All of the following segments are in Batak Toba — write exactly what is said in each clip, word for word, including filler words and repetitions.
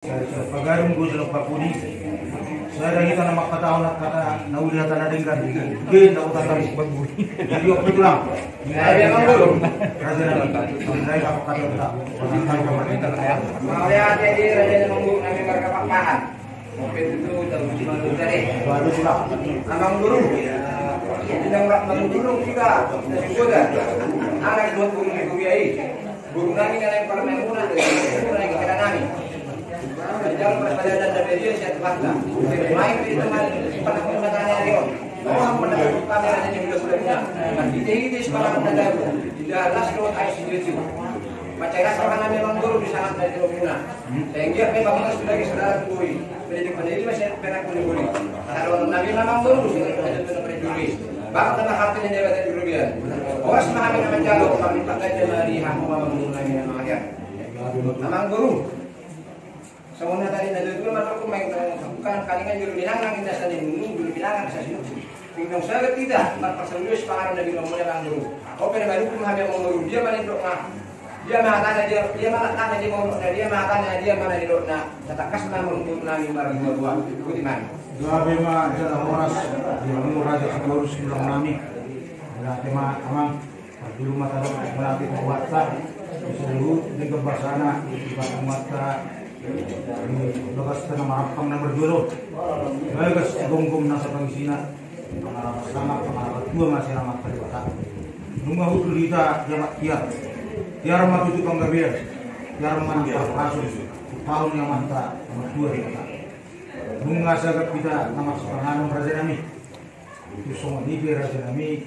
Pagarung do sian Ompu Pudi. Sada hita na mangkatahon hata na uli, hata na denggan. Ge na uta tadi. Jadi oke tulang. Raja na. Raja na. Mauliate di raja na manggu nami marga Pakpahan. Oke tutu tahu cuma lu tadi. Amang guru. Tidak mak manggu guru juga. Sudah. Anak buat guru di kuliah ini. Guru nami na naeng parmemuna, guru nami kira nami. Jalo parpadanan na media sian Tuhanta. Main di teman, pada pun matanya ayo. Orang mendapat kami ada di sudah sudah. Nanti jadi di sekolah mendapat. Tidak las lo ais di situ. Macam apa nami amang guru di sana dari rumah. Sehingga memang harus sudah sudah tuh. Pendidik-pendidik masih pernah kulit-kulit. Kalau nami amang guru, sudah ada tuh pendidik. Bang, tambah hati ini dia kata guru dia. Awas mah kami nama jalo, kami pakai dia lari, hamu amang guru nami nama dia. Amang guru. Songon na tadi na dua masuk ke main, bukan kalingan juru bilang, nang indah sani nunung, juru bilang, nang sasi nunung. Pinggang saya tidak, empat pasal dua sepangaran dari nomornya amang guru. Oke, nama dukung hami amang guru, dia mana dok mah. Dia ma hatana dia, dia ma hatana dia, dia ma hatana dia, mana di lotna. Tatangkas ma mangurung nami marga dua. Ikuti mami. Gabe ma jala horas di hamu raja Sitorus tulang nami. Mauliate ma amang. Parjolo ma tadok mauliate tu Tuhanta. Di seluruh di gambasana di Batu Mata. Di bagas tanah marampang na marjolo. Bagas gomgom na sapangisina. Pangalaman sangap, pangalaman tua masih alamat kalibata. Nunga hundul hita jabat tiar. Tiar ma tutu panggabean. Tiar ma nang parpasu. Tahun ni amanta na martua di hita. Nunga sagap hita na marsipanganon raja nami. Tutu songon i pe raja nami.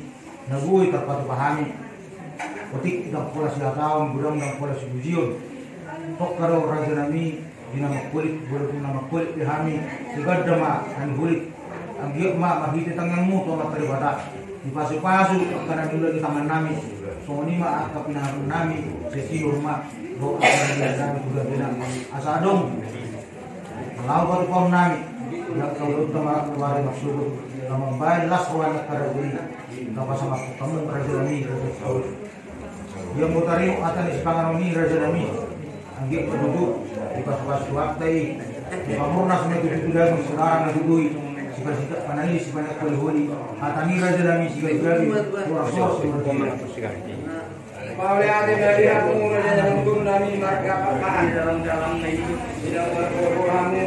Na boi tarpatupa hami. Otik ndang pola sihataon, godang ndang pola sipujion. Tongka do raja nami. Di na mangkulit, walaupun na mangkulit di hami, siganda ma na nihulit. Anggiat ma marhite tangiangmu tu Amanta Debata. Dipasupasu angka na niula di tangan nami. Songon i ma angka pinahan nami, setiur ma. Doa angka na niula nami tu gabena. Asa adong. Laho patupaon nami. Di angka ulaonta ma wari marsogot. Na mambaen las roha ni angka raja i. Tapasangap hamu raja nami, raja Sitorus. Ia mutari hata ni sipanganon i raja nami. Anggiat ma tutu dipasupasu Tuhanta i. Dipamurnas ma tutu tu daging, sinarang ma tutu i. Sipasitak panani, sipaneang holiholi. Hata ni raja nami sigabe-gabe. Horas-horas. Mauliate ma di hamu raja na mangurung nami marga Pakpahan. Dalam-dalam na hidup. Tidak berbohong hamu.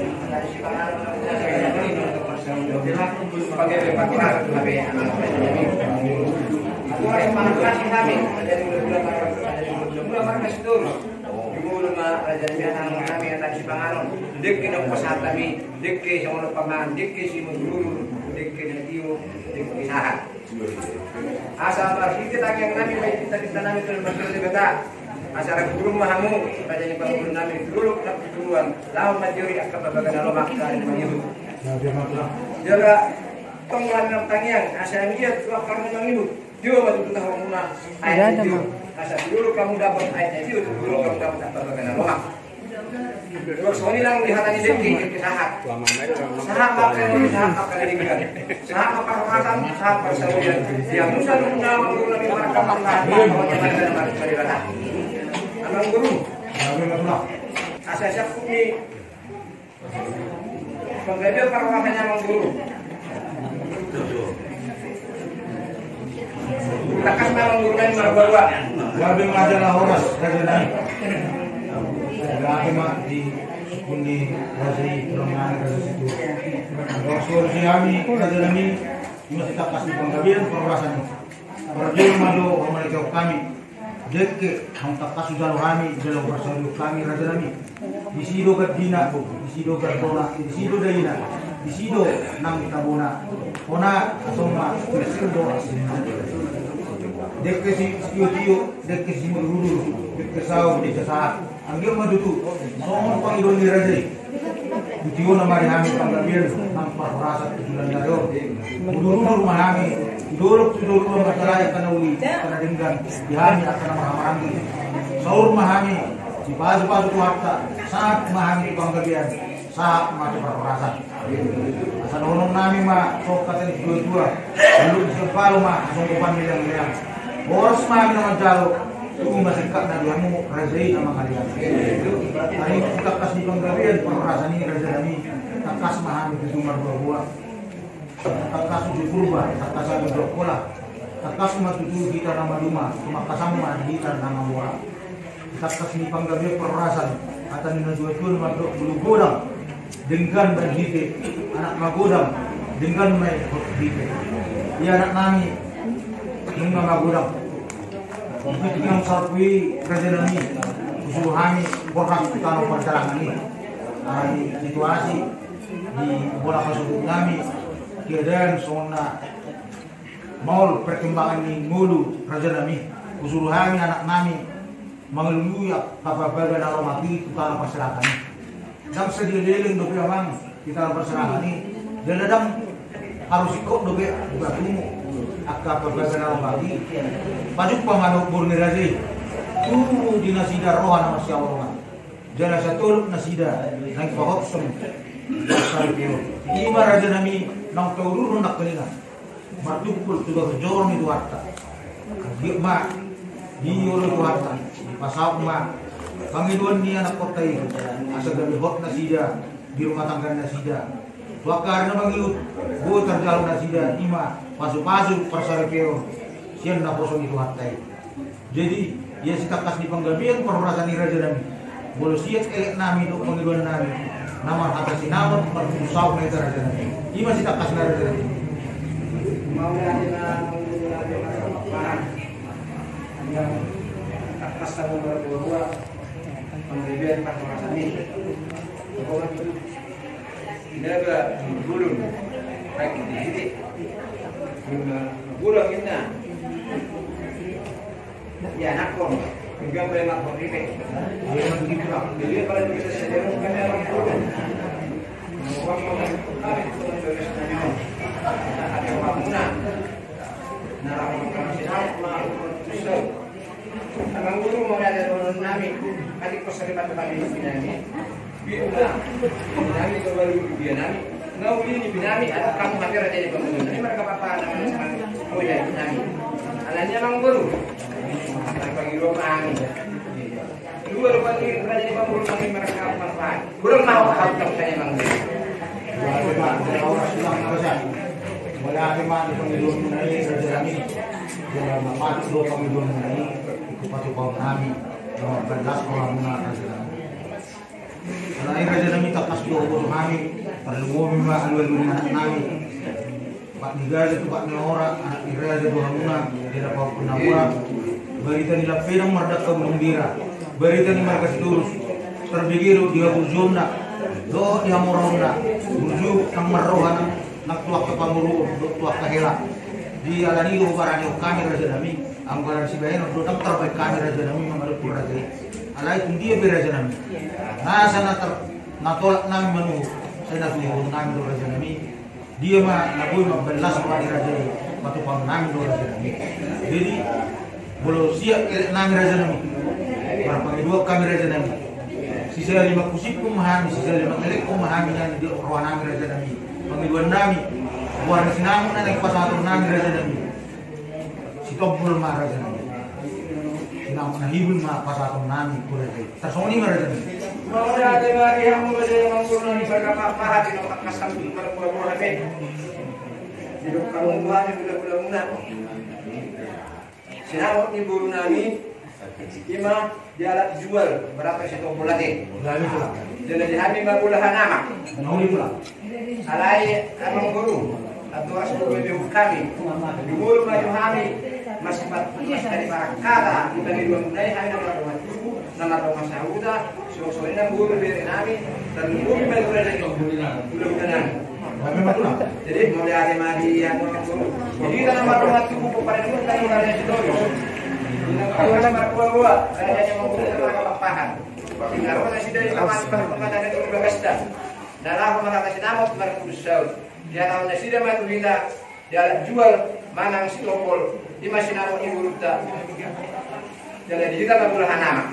Dengke na pasahat nami, dengke songon pamangan, dengke simudurudur, dengke na tio, dengke sahat. Asa marhite tangiang nami, baik kita kita nami tu lembaga Debata. Asa rap guru ma hamu, raja ni pangulu nami di Turuluk, na di Turuan, laho manjori angka parbaganan lomak, na di Mangibu. Jala tong lan na tangiang, asa dia tu angka na Mangibu. Dia ma tutu tahu muna, ayat dia. Asa dulu kamu dapat ayat dia, dulu kamu dapat angka parbaganan lomak. Songon i nang di hata ni dengke, dengke sahat. Sahat ma angka dengke, sahat ma angka dengke. Sahat ma parhorasan, sahat parsaulian. Ia musa nunga mangurung nami marga Pakpahan, amang guru. Asa siap kuni. Panggabean parhorasan amang guru. Tangkas ma amang guru nami marbarua. Gabe ma jala horas, raja nami. Gabe ma di sukun ni raja i, tulang nami raja Sitorus. Horas-horas di hami, raja nami, ima sitangkas ni panggabean parhorasan i. Parjolo ma do, hormati hami. Dengke, naung tangkas hujalo hami, jala huparsaulihon hami, raja nami. Disi do gandina, disi do gandona, disi do daina, disi do nang tabona. Hona, asomma, disi do asomma. Dengke si, sitio-tio, dengke simudurudur, dengke saur, dengke sahat. Anggiat ma tutu, songon pangidoan ni raja i. Ditiona ma di hami panggabean, nang parhorasan tu bulan na ro. Mudurudur ma hami, dolok tu dolok ma masalai angka na uli, angka na denggan, di hami angka na marhahamaranggi. Saur ma hami, dipasupasu Tuhanta, sahat ma hami tu panggabean, sahat ma tu parhorasan. Asa dohonon nami ma, songon hata ni situa-tua, lalu disempalo ma, songon gopan ni leang-leang. Horas ma hami na manjalo, Tugu ma singkatna di hamu raja i na mangalean. Ari tangkas ni panggabean parhorasan i raja nami, tangkas ma hami tutu marboaboa. Tangkas uju Purba, tangkas uju Angkola. Tangkas ma tutu hita na maduma, tumangkasan ma di hita na mamora. Tangkas ni panggabean parhorasan, hata ni natuatua mandok, bulu godang denggan ma hite, anak magodang denggan ma hite. Ia anak nami nunga magodang. Di nang salpu i raja nami, husuru hami borhat tu tano parsarangan i. Alani situasi di bona pasogit nami, keadaan songon na maol perkembangan ni ngolu raja nami, husuru hami anak nami mangalului angka babaga na lomak i tu tano parsarangan i. Ndang sadia leleng dope amang di tano parsarangan i. Jala ndang harus ingkon dope batumu angka babaga na lomak i. Pajumpa ma dohot boru ni raja i, tubu di nasida roha na marsihaholongan. Jala satolop nasida naeng pahophop saripeon. I ma raja nami naung tauduthon nangkiningan. Martumpul tu bagas joro ni Tuhanta. Anggiat ma diolo Tuhanta, dipasaut ma pangidoan ni anakkonta i, asa gabe hot nasida di rumah tangga nasida. Tu angka ari na mangihut, boi tarjalo nasida i ma pasupasu parsaripeon sian naposo ni Tuhanta i. Jadi ia sitangkas ni panggabean parhorasan i raja nami, molo sian elek nami dohot pangidoan nami, na marhata sinamot marpudun saut ma hita raja nami. I ma sitangkasna raja nami. Mauliate ma. Tangkas ma marboaboa panggabean parhorasan i. Inaba bulung lagi di sini. Bulung inna. Ya, anakku. Enggak boleh lapor di P. Jadi kalau bisa saya kan orang bulung. Orang mau kami terus nanya. Ada bangunan. Nah, orang masih mau susah. Amang guru, mauliate dohonon nami, atik pos saripat kami di nami. Biar nami, kembali dia nami. Nau ini binami, ada kamu hampir aja di bangunan. Ini mereka apa nama sekarang? Oh ya, nami. Alani amang guru. Panggil kami. Dua rupa ini raja di bangunan kami mereka apa? Kurang mau hal tak saya mang. Mauliate ma di pangidoanmuna i raja nami. Jala ma patut do pangidoanmuna i, ingkon patupahon nami. Jala ma ballas rohamuna raja nami. Alai raja nami tangkas do huboto hami, tarlumobi ma alualu ni anak nami. Pat ni gaja tu pat ni ora, anak ni raja do hamuna, di na pahophop na mura. Barita ni lam pedang mardangka bulung bira. Barita ni marga Sitorus. Tarbege do di haburjuonna dohot di hamoraonna. Burju nang marroha nang tu angka panguruon dohot tu angka hela. Di alani do hubaranihon hami raja nami. Anggo alani sibahenon do ndang tarbahen hami raja nami mangadopi raja i. Alai tung dia pe raja nami. Nasa na tar-, na tolap nami manuhuk, sai na tuduhon nami do raja nami. Dia ma na boi mamballas roha ni raja i, patupahon nami do raja nami. Jadi molo sian elek nami raja nami, marpangidoan hami raja nami. Sisali mangkusiphon ma hami, sisali mangelekhon ma hami nami di roha nami raja nami. Pangidoan nami, goar ni sinamot na naeng pasahaton nami raja nami. Sitombol ma raja nami. Sinamot na hibul ma pasahaton nami tu raja i. Tarsongon i ma raja nami. Mauliate ma di hamu raja i, amang guru nami, marga Pakpahan, di na tangkas hami marboaboa hape. Didok hamu hami hulahula muna. Sinamot ni boru nami. I ma dialap jual, berapa sitombol ate. Jala di hami ma bolahan amak. Alai amang guru, antusi boru nami, hami di boru ma jo hami. Masipat, masipat di parangkata, di pangidoanmuna i hami na mardongan tubu, na mardongan sahuta. Songon i nang boru bere nami, tarlumobi ma hulahula nami. Jadi mauliate ma di hamu. Jadi hita na mardongan tubu, pomparan ni hulahula nami Sitorus. Di na tangkas marboaboa, raja ni amang guru na marga Pakpahan. Di na ro nasida di tangkas marboaboa, na laho marhata sinamot marpudun saut. Dihatahon nasida ma tu hita, dialap jual manang sitombol, i ma sinamot ni borunta. Jala di hita ma bolahan amak.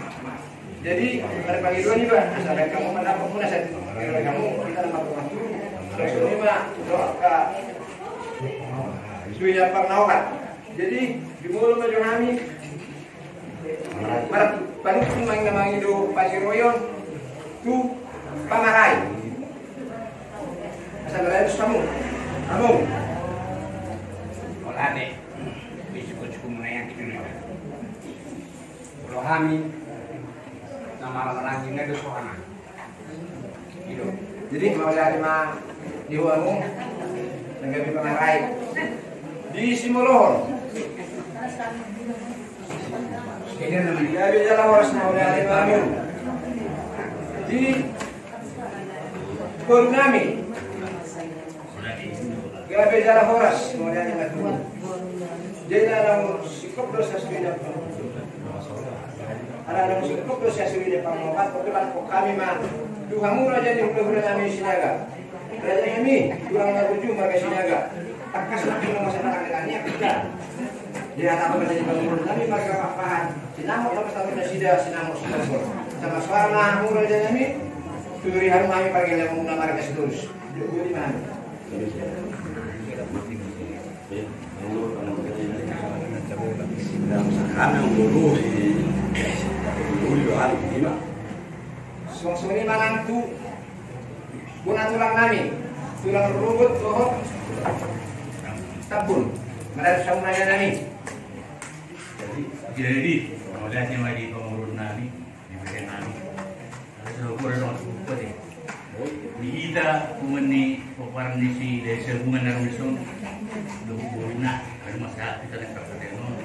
Jadi marpangidoan iba, asa baen hamu mandapot muna, asa baen hamu, hita na mardongan tubu. Songon i ma dohot angka suhi ni parnaokan. Jadi di boru ma jo hami. Mar-, panungkun ma inna mangido pasiroion tu pamarai. Asa na lain samu. Amu. Olane. Bisuk-bisuk muna yang kita ni. Rohami. Nama-nama lagi ngedo sohana. Jadi mauliate ma di hamu na gabe pamarai di Simolohon. Gabe jala horas mauliate ma hamu di boru nami. Gabe jala horas mauliate ma hamu. Jadi na naung singkop do sasudena. Ala naung singkop do sasudena pangopat, oke, manangkok hami ma tu hamu raja ni hulahula nami Sinaga. Raja nami, tulang na burju marga Sinaga. Tangkas nami na masa na kami tani kita. Jadi hata apa menjadi bangun nami marga Pakpahan. Sinamot na masa nasida, sinamot sinamot. Sama suara na hamu raja nami. Tuturi hamu hami marga Lemong na marga Sitorus. Dua puluh lima. Songon i ma nang tu bona tulang nami, tulang rorobot dohot Tambun, mararis hamu raja nami. Jadi, jadi, mauliate ma di pamoruon nami, di bere nami. Di hita, hubungan ni, pomparan ni si Desa, hubungan na ro dison. Dohot boruna, ado masalah hita na parsadeon on,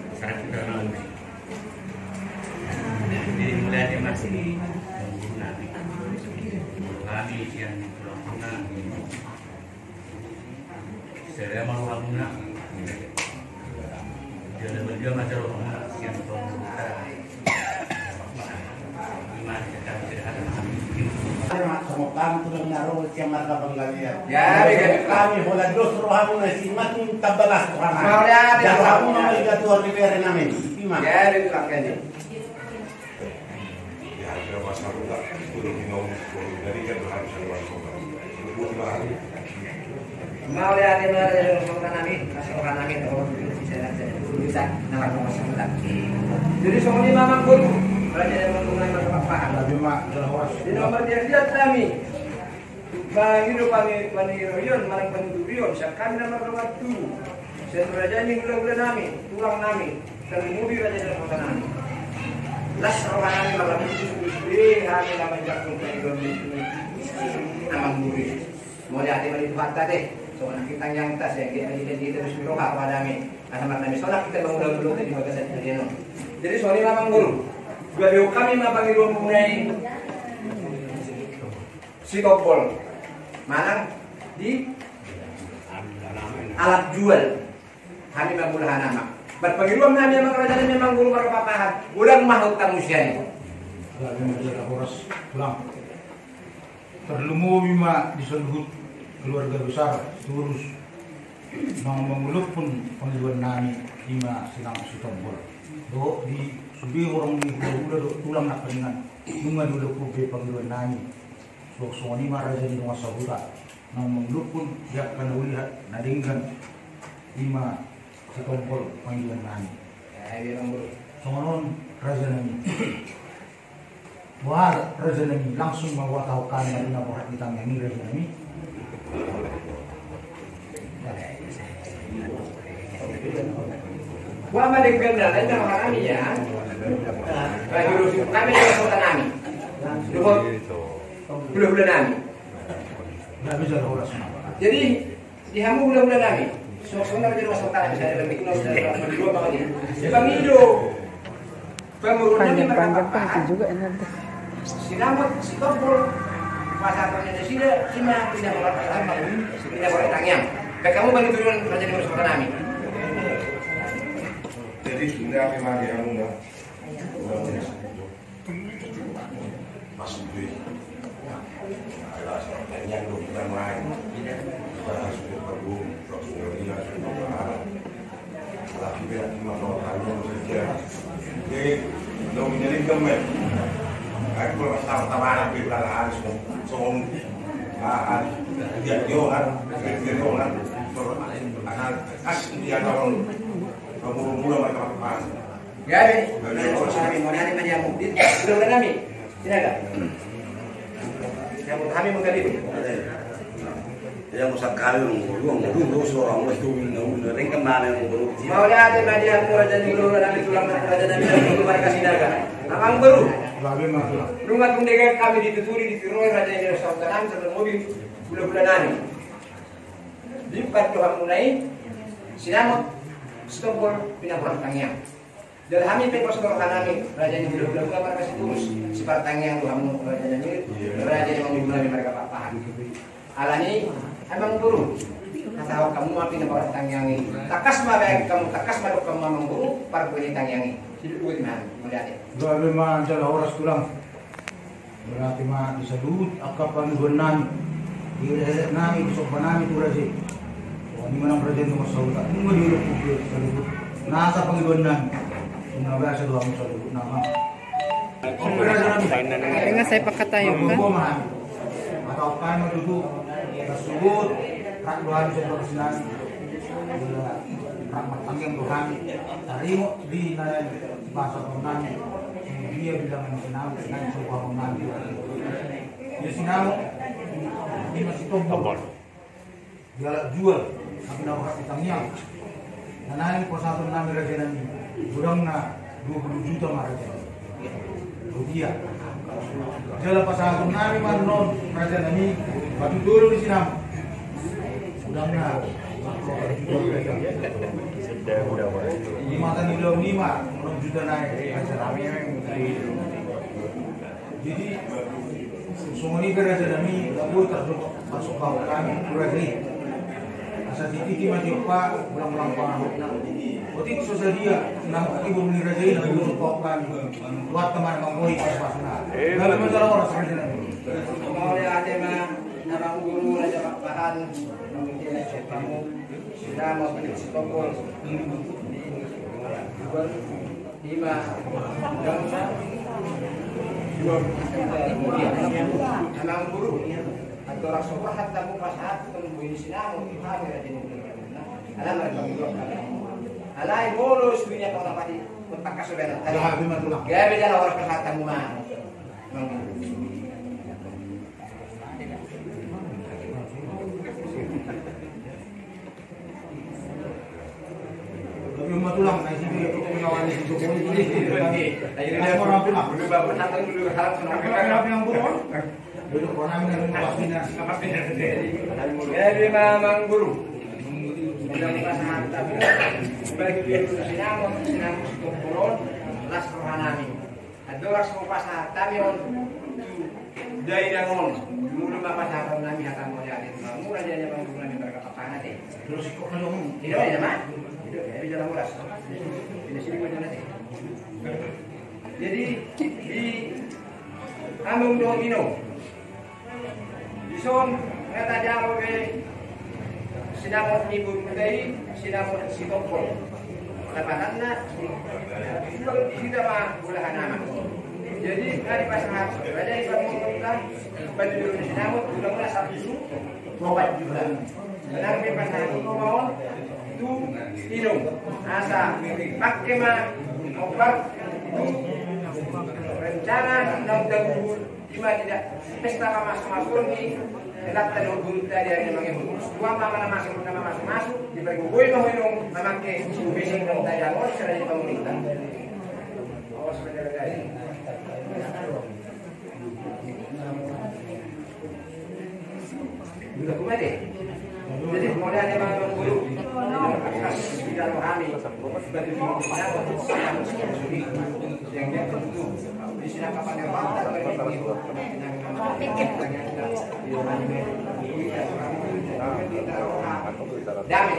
masalah hita na ro dison. Jadi, mauliate ma di boruna. Kami sian tulang boruna. Sada ma rohamuna. Jala badia ma jala rohamuna sian tong. Ima, kami sederhana. Sama kami tu na ro sian marga Panggabean. Ya, ya. Kami holan dos rohamuna, si Matua Tambalas rohamuna. Mauliate. Jala rohamuna ma di Tuhan di bere nami. Ima. Ya, ya. Mauliate ma di Tuhan nami, mas roha nami, mas roha nami. Jadi songon i ma amangboru, raja ni amangboru nami, mas roha paham. Di nomor dia lihat nami. Mangido pani-, paniroion, manang panuturion, sian hami na mardongan tubu. Sian raja ni hulahula nami, tulang nami, tarlumobi raja ni hulahula nami. Las roha nami marlabuan tu sude, hami na manjangkon pangidoan ni amangboru i. Mauliate ma di Tuhanta te, songon na hita tangiangta, sai anggiat na hita, hita terus ni roha, roha nami. Asa marnami sonang hita mangula-ula di bagasan hadian on. Jadi songon i ma amangboru. Gabe hami ma pangidoan muna i. Sitombol. Manang di alat jual. Hami mangula hanamak. Bat pangidoan nami amang raja nami amangboru marga Pakpahan. Godang ma hutang muse i. Gabe ma jala horas tulang. Tarlumobi ma di saluhut keluarga besar Sitorus. Mangulahon pangidoan nami ima sinamot sitombol. Dohot di sude horong ni hulahula dohot tulang nangkiningan. Nunga diulahon be pangidoan nami. Songon i ma raja ni dongan sahuta, na mangulahon di angka na uli na denggan ima sitombol pangidoan nami. Songon on raja nami. Boha raja nami, langsung ma huhatahon hami na pinaborhat ni tangiang i raja nami. Boha ma denggan na lain na roha nami ya. Bagi rusuk kami na roha nami. Dohot hulahula nami. Jadi di hamu hulahula nami. Songon na jadi masalah nami, saya lebih kenal dari orang berdua bangun ini. Pangido. Pangido. Panjang-panjang kan itu juga ini nanti. Sinamot sitombol. Pasahaton ni nasida, ima pinaborhat, pinaborhat tangiang. Baik, hamu bagi tujuan raja ni masalah nami. Jadi sudah memang di hamu, Mbak. Masuk di. Ayo, asal tangiang dong, kita main. Kita harus bergabung, profesional, profesional. Laki dia cuma bawa tangiang saja. Jadi, lo menjadi gemes. Aku pas tahu tawaran di belakang, song, song. Ah, ah. Dia, dia orang, dia orang. Asal, asal dia tahu. Kamu mula mereka pas. Gabe, mauliate ma di hamu. Di, di, di, di, di, Sinaga. Yang mau kami mau kami. Yang mau sakali, mau dua, mau dua, mau seorang, mau itu, mau, mau, mau, ring kemana, mau, mau. Mauliate ma di hamu, raja ni, raja ni, tulang, raja ni, tulang, marga Sinaga. Amangboru. Nunga tung denggan hami dituturi, ditiroi, raja ni, raja ni, raja ni, gula-gula nami. Dipadohon hamuna i, sinamot, sitompol, pinaborhat tangiang. Jala hami pe pos do roha nami, raja ni gula-gula, marga Sitorus, sipartangiang do hamu, raja ni, raja ni, amangboru nami, marga Pakpahan. Alani, amangboru, hatahon hamu ma pinaborhat tangiang i. Tangkas ma baen hamu, tangkas ma dok hamu, amangboru, parbue ni tangiang i. Sidok dua di mana, mauliate. Gabe ma jala horas, tulang. Berarti ma di saluhut angka pangidoan nami, di lehe-lehe nami, di somba nami tu raja i. Songon i ma nang raja i, tu marsahuta, nunga diulok tu saluhut nasa pangidoan nami. Nunga basa do hamu saluhut nama. Oke, raja nami. Dengan saya pakai tayo, kan? Nunga ma hami. Mata okai ma tutu. Saluhut, rap do hami somba nami. Rap martangiang do hami. Taringot di na Bahasa Tonang, dia bilang yang senang, senang semua mengambil. Dia sinamot, dia masih tombol. Dia lak jual, tapi nama kasih tangiang. Nah, nai pasahaton nami, raja nami, godangna dua puluh juta ma, raja. Rupiah. Jala pasahaton nami ma annon, raja nami, batu tolu di sinamot. Godangna. Di mata ni ulaon i ma, onom juta nai. Jadi, songon i pe, raja nami, na boi tarsok, tarsok hami tu raja i. Asa titi ma tiop, ulang-ulang pa. Otik so sadia, nang ibu ni raja i, nang tarsok hami. Buat teman manggoi pas-pasna. Lalu mencara orang, raja nami. Mauliate ma, amangboru, raja Pakpahan, mauliate ma siap kamu. Sinamot, sitombol. Ima. Amangboru. Andorang so pasahat hamu, pasahat hamu boi ni sinamot, hami raja ni. Alai molo sudah kau dapati, kau tangkas sudah. Gabe jala horas, pasahat hamu ma. Amangboru. Jadi, amangboru, bagi sinamot, sinamot sitombol on, las roha nami. Andorang so pasahat hami on tu dainang on, molo ma pasahaton nami hata mauliate tu hamu, raja ni, amangboru nami, marga Pakpahan ate. Terus ikut na dong. Tidak ada, ma? Tidak, jadi jala horas. Jadi, di amang dohot inong. Dison nga tajalo be sinamot ni boruta i, sinamot sitombol. Lapatanna, di hita ma bolahan anak. Jadi, nga dipasahat raja i, amang boruta, batu tolu ni sinamot, gula-gula sampulu opat juta. Nang dipasahat tu inong, asa pake ma, opat tu rencana naung tagugur. Ima tidak pesta pamasumasu ni, enak tadi hubungan tadi hari ini. Dua mama nama masuk, nama masuk-masuk, dipergugui mau inong, nama ke, subisi, nama tadi, amo, sering pemerintah. Oh, sebenarnya. Jadi, mauliate ma, amangboru. Di dalam hami. Dame.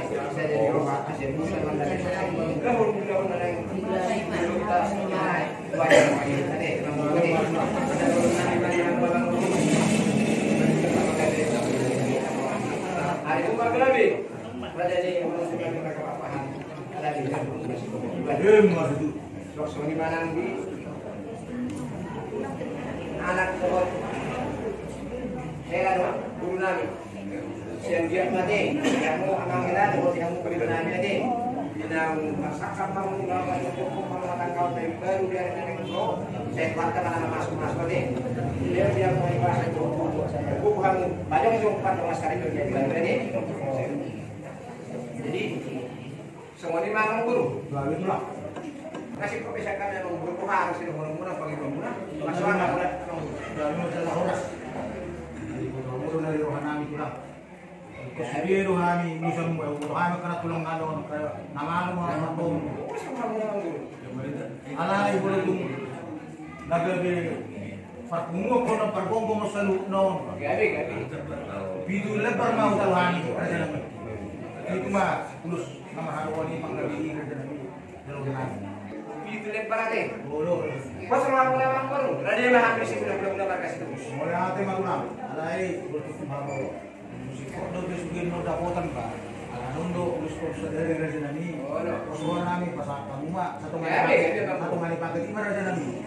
Anak dohot hela dohot boru nami. Sian dia mate, kamu amang hela dohot kamu boru nami mate. Inang masakan mau mengulama cukup mengulama tanggal baru dari nenek bro. Saya kuatkan anak masuk masuk nih. Dia dia mau bahasa cukup. Cukup kamu banyak yang sempat dengan sekali kerja di Bandung ini. Jadi semua ini memang guru. Lalu itulah. Kasih kok bisa kan memang guru tuh harus ini guru murah bagi guru murah. Masuk anak murah. Lalu adalah horas. Jadi guru guru dari rohana itulah. Kosibie do hami musa mula rohana karena tulang ngalon karena nama nama nama. Alai bolo tung. Nabe be. Parpunguan kona pargonggo mo saluhutna on. Pitu lembar ma huta rohani raja nami. Pitu ma ulus nama haruan i panggabean i raja nami. Pitu lembar ate. Bolo. Pos lawan lawan baru. Raja ma habis itu udah udah markas terus. Mulai ate ma tulang. Alai bolo tung ma bolo. Musikot do be sugen no dapotan ba. Ala non do ulus kor sadari raja nami. Pos roha nami pasahat hamu ma. Satu mani paket. Satu mani paket i ma raja nami.